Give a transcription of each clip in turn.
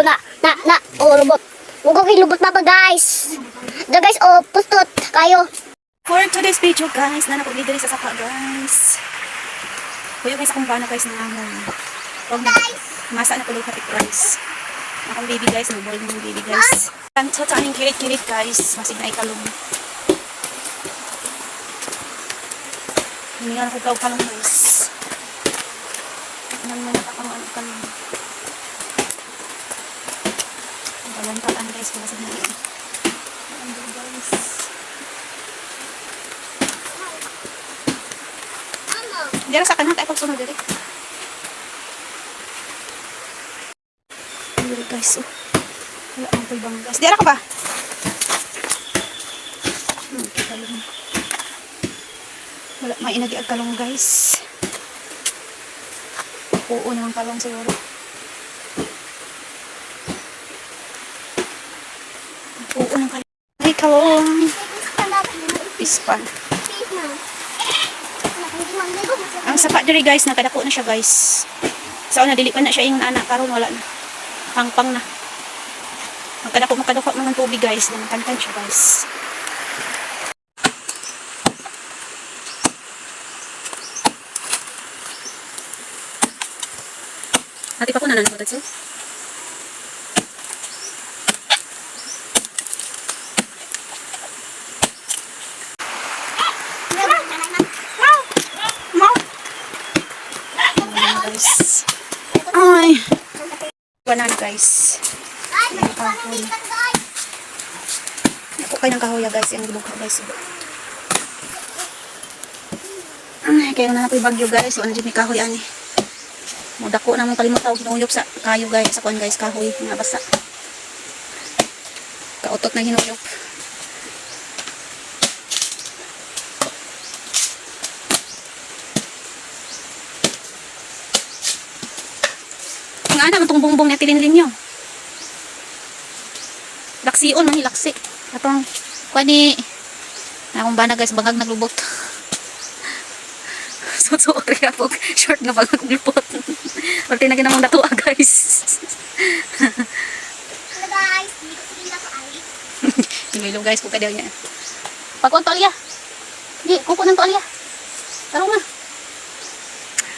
oh, na na na, oh, lubot. Mugo kay lubot, papa, guys. Da guys, oh, pustot kayo. For today's video, guys, na ko diri sa sapa, guys. Kuya guys, akong bana, guys, nangangon. Wag na masa na kulog hapit, guys. Akong baby, guys, no ng baby, guys. Tanto sa aning kirit-kirit, guys, masig na ikalong. Hindi nga ako kalong, guys. Nang mga kakalong ano kalong. Balong guys, kung masig na yun. Guys. Dira sa kanan tayo pagsunod diri. Diri, guys, oh. Wala ang tulbang, guys. Dira ka ba? Kalong. Wala may inagi ang kalong, guys. Oo naman kalong siguro. Oo ng kalong. Ay, kalong. Ispan. Ang sapa diri, guys, nakadako na siya, guys. Sa una dili pa na siya ingon anak, karon wala na. Pangpang na. Magkadako magkadako man ang tubig, guys, kantan siya, guys. Ate pa ko na na tatso. Mau. Guys. Ay. Banana, guys. Ayan, kahoy. Ako kayo ng kahoya, guys. Yung bugha, guys. Ay, kaya na napoy bagyo, guys. So, ano dyan may kahoy ani. Mudako na mong kalimutaw. Hinuyop sa kayo, guys. Sa kuan, guys. Kahoy. Nga basa. Kautot na hinuyop. Ang anak, itong bongbong niya tilinlin nyo. Laksiyon man ni laksi. Atong kuan ni akong bana, guys, bangag naglubot. So sorry ako short nga bangag lubot. Parte na ginamong datua, guys. Hello guys, hindi ko sige ko ay. Ilo guys, kung kadaw niya. Pagkuan tuwalya. Di, kuko ng tuwalya. Taro nga.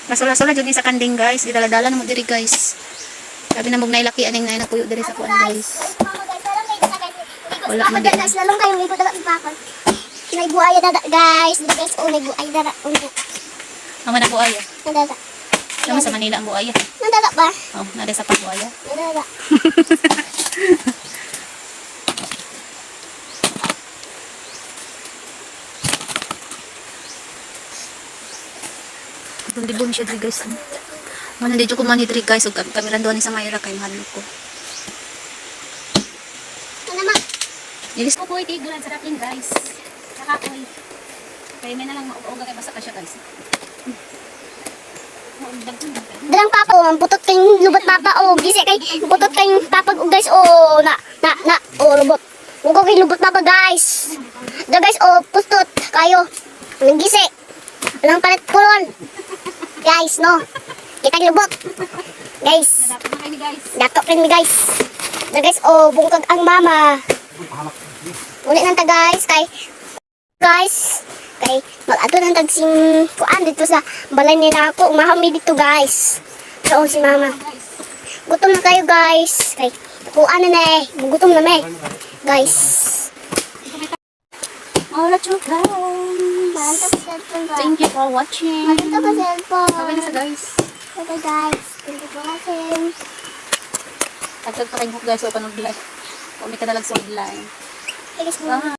Masula-sula jud ni sa kanding, guys. Didala-dala na mo diri, guys. Sabi na mong nailaki aning nay nagpuyo diri sa kuan, guys. Mama guys, lalong kayo sa guys. Wala Wala man man guys, lalong kayo ligo dala bakon. Nagbuaya na guys, dito guys, oh, nagbuaya na oh. Mama na buaya. Nandada. Naman sa Manila ang buaya. Nandada ba? Oh, nada sa pagbuaya. Nandada. Itong dibon siya diri, guys. Mana di ko man diri, guys, ug kameranduan ni sa Mayra kay mahal ko. Ano ma? Ilis ko po itigilan sa dating, guys. Nakakoy. Kaya may na lang mauga kay basta ka siya, guys. Dalang papa, oh, ang putot kayong lubot, papa, oh, gisi kay putot kayong papa, oh, guys, oh, na na na, oh, lubot. Mugo kay lubot, papa, guys. Da guys, oh, pustot kayo. Nang gisi. Walang palit pulon. Guys, no. Kita lubot. Guys. Dato rin mi, guys. Da guys, oh, bungkag ang mama. Uli nang ta, guys, kay guys, kay mag-ato nang tag sim kuan dito sa balay nila ako. Umahami dito, guys. So si mama. Gutom na kayo, guys. Kay kuan na na eh. Gutom na me. Guys. Alright you guys. Thank you for watching. Maganda ba cellphone? Sabi na sa guys. Bye guys. Thank you for watching. Tagtag pa kayo, guys. So, panood live. Kung may kadalag sa online. Hey guys. Bye.